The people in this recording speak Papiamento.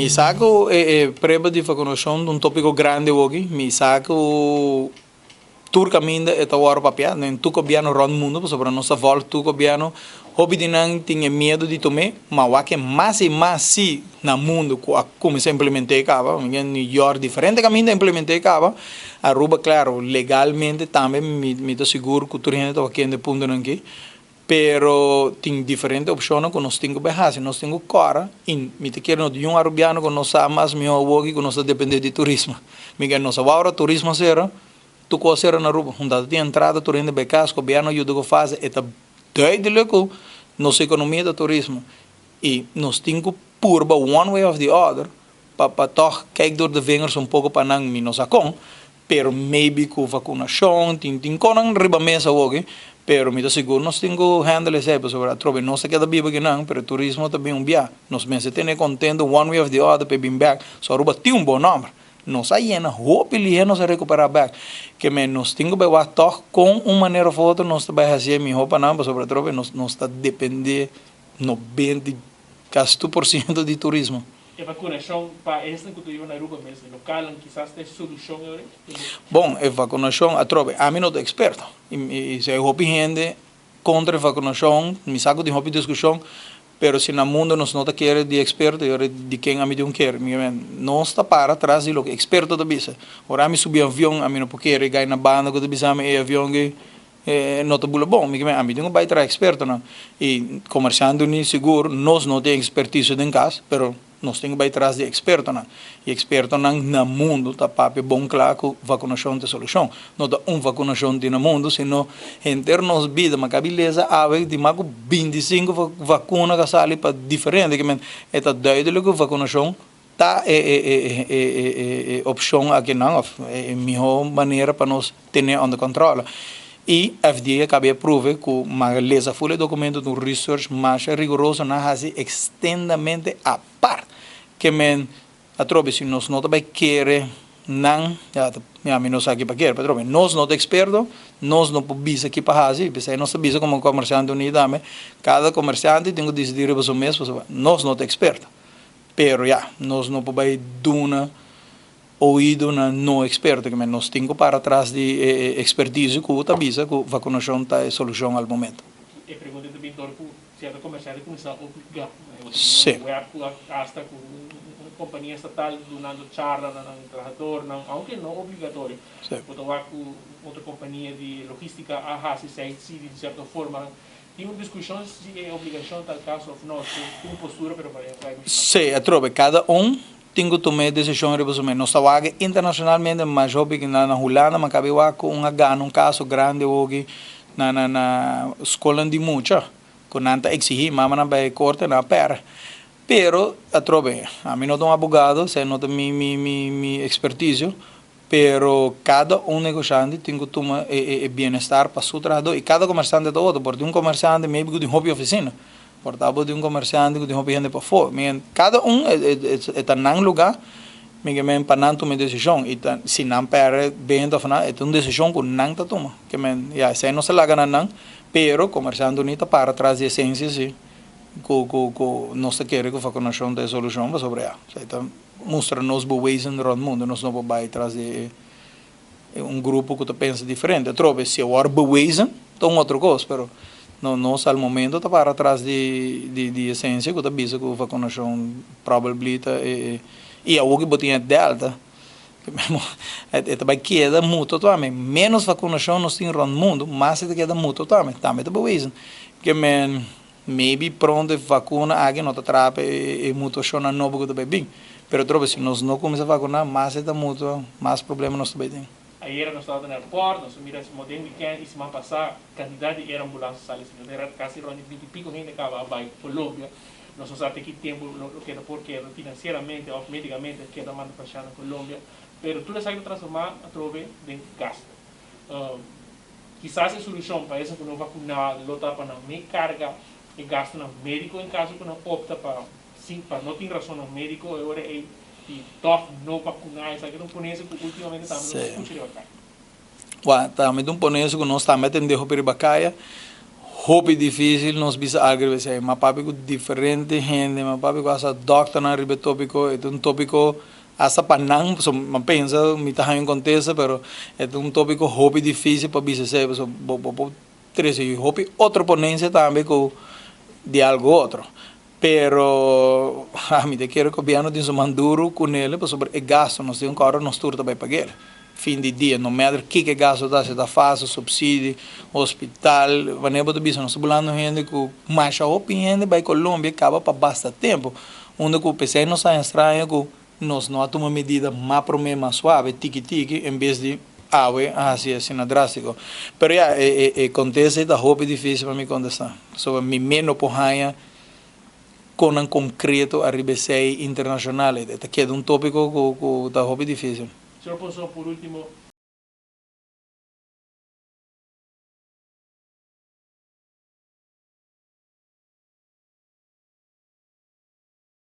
Mi sa ku e prueba di vakunashon ta un tópiko grandi awoki. Mi sa ku tur kaminda e ta wòrdu papiá den tur gobièrnu rònt mundu pasobra nos ta vòlg tur gobièrnu. Hopi di nan tin e miedu di tum'é, ma wak e mas i mas si na mundu ku a kuminsá implement'é kaba. Mi gen New York diferente kaminda a implement'é kaba. Aruba klaro legalmente tambe mi ta sigur ku tur hende ta wak kende e puntonan aki. Pero tin diferente opshonnan ku nos tin ku bai hasi. Nos tin ku kòrda i mi ta kere no tin un arubiano ku no sa mas mihó awoki ku nos ta dependé di turismo. Mi ke nos a wou ora turismo sera, tur kos sera na Aruba. Hunta ta tin entrada tur hende bai kas, gobièrnu a yuda ku fase. E ta duidelijk ku nos ekonomia ta turismo i nos tin ku purba one way of the other pa pa tòg kijk door de vingers un poko pa nan. Mi no sa kon, Pero maybe cu vacunacion, tin tin conan riba mesa awoki, pero mi ta sigur nos tin cu handle esey pasobra atrobe nos ta keda biba kinan, pero turismo ta bin un bia. Nos mester tene contento one way of the other pa e bin bek. So Aruba tin un bon nomber. Nos a yena hopi lihe nos a recupera bek. Ke men nos tin cu bay wak tog con un manera of otro nos ta bay haci e miho pa nan pasobra atrobe nos nos ta depende 90 casi tur por ciento di turismo. E vakunashon pa esnan ku ta biba na Aruba mes, e lokalnan, kisas ta e solushon e ora ei? Bon, e vakunashon atrobe, ami no ta eksperto i si hay hopi hende kontra e vakunashon, mi sa ku tin hopi diskushon, pero si na mundu nos no ta kere di eksperto, e ora di ken ami tin un kere? Mi men, nos ta para tras di loke eksperto ta bisa. Ora ami subi avion, ami no por kere gai na banda ku ta bisa mi e avion ei E no ta bula bon, mi ke men ami tin ku bai traha ekspertonan i komersiante ni sigur nos no tin ekspertisio den kas pero nos tin ku bai tras di ekspertonan i ekspertonan na mundu ta papia bon kla ku vakunashon ta e solushon. No ta un vakunashon tin na mundu sino henter nos bida ma kabi lesa awe di mas ku 25 vakuna ku a sali pa diferente ke men e ta duidelik ku vakunashon Ta e opshon akinan òf e mihó manera pa nos tene ònder kòntròl. I FDA a kaba di aprove ku manga lesa ful e dokumento di un research masha riguroso nan hasi ekstendamente apart. Ke men atrobe si nos no ta bai kere nan, ya ya mi no sa ki pa kere, pero atrobe nos no ta eksperto, nos no por bisa ki pa hasi, p'esei nos ta bisa komo komersiante uní tambe, kada komersiante tin ku disidí riba su mes pasobra nos no ta eksperto. Pero ya, nos no por bai duna oido na no experto, kimen nos tin cu para tras di e expertise cu ta bisa cu vacunacion ta e solucion al momento. E pregunta ta bin dor cu cierto comerciante cuminsa obliga, Sí. web cu hasta cu un compania estatal dunando charla na nan trahadornan, aunke no obligatorio. Sí. Bo ta wak cu otro compania di logistica a haci esey si di cierto forma. Tin un diskushon si e obligashon ta al kaso òf no. Tin un postura pero pa e Sí, atrobe kada un tin ku tuma e desishon riba su mes. Nos ta wak internashonalmente mas hopi ku na Hulanda, ma kabe wak ku un a gana un kaso grandi awoki na na na skolnan di mucha ku nan ta eksihí mamanan bai korte nan a pèrdè. Pero atrobe ami no ta un abogado, esei no ta mi mi mi mi ekspertisio, Pero kada un negoshante tin ku tuma e bienestar pa su trahadó i kada komersante ta otro. Por tin un komersante maybe ku tin hopi ofisina, por ta bo tin un komersante ku tin hopi hende pafó. Mi kada un e ta nan lugá, mi ke men pa nan tuma e desishon i ta si nan pèrdè benta òf nan e ta un desishon ku nan ta tuma. Ke men ya esei nos ta laga na nan, pero komersante uni ta para tras di esensia si ku ku ku nos ta kere ku vakunashon ta e solushon pasobra ya esei ta. Mustra nos bewezen rond mundo, nos no por bai tras di un grupo cu ta pensa diferente. Atrobe, si awor bewezen, ta un otro cos, pero no, nos al momento ta para tras di di esencia cu ta bisa cu vacunacion probably ta e, y awor cu bo tin e delta, e ta bai keda muto tambe. Menos vacunacion nos tin rond mundo, mas e ta keda muto tambe, tambe ta bewezen. Ke men. Maybe pronto e vacuna aki no ta traha pa e mutacionnan nobo cu ta bay bin. Pero atrobe si nos no cuminsa vacuna, mas e ta muta, mas problema nos ta bay tin. Ayera nos tabata na airport, nos a mira esmo den weekend y siman pasa cantidad di air ambulance a sali señor. Era casi rond di binti pico hende caba a bay Colombia. Nos no sa te ki tempo lo keda por keda financieramente of medicamente keda manda pashent na Colombia. Pero tur esaki ta transforma atrobe den gasto. Kisas e solushon pa esnan ku no vakuná lo ta pa nan me karga e gastunan médiko en kaso ku nan opta pa sin pa no tin rasonnan médiko e ora ei di tòg no vakuná. Esaki ta un ponencia ku últimamente tambe nos ta skucha riba kaya. Wak, tambe ta un ponencia ku nos tambe a tende hopi riba kaya. Hopi difísil nos bisa algu riba esei. M'a papia ku diferente hende, m'a papia ku hasta dòkternan riba e tópiko. E ta un tópiko hasta pa nan, pasobra m'a pensa mi ta haña un kontesta, pero e ta un tópiko hopi difísil pa bisa esei, pasobra bo bo por trese hopi otro ponensia tambe ku di algu otro. Pero ami ta kere gobièrnu tin su man duru ku nel pasobra e gasto nos tin un kòrda nos tur ta bai pag'el. Fin di dia no matter kiko e gasto ta, si ta fase, subsidio, hospital, wanneer bo ta bisa nos ta bulando hende ku masha hopi hende bai Colombia kaba pa basta tempu. Unda ku p'esei nos haña straño ku nos no a tuma medida mas promé mas suave, tiki tiki, en bes di awe a hasi asina drástiko. Pero ya, e kontesta ei ta hopi difísil pa mi kontestá. Pasobra mi mes no por haña konan konkreto ariba esei internashonal. E ta keda un tópiko ku ta hopi difísil. Señor Ponson, por último.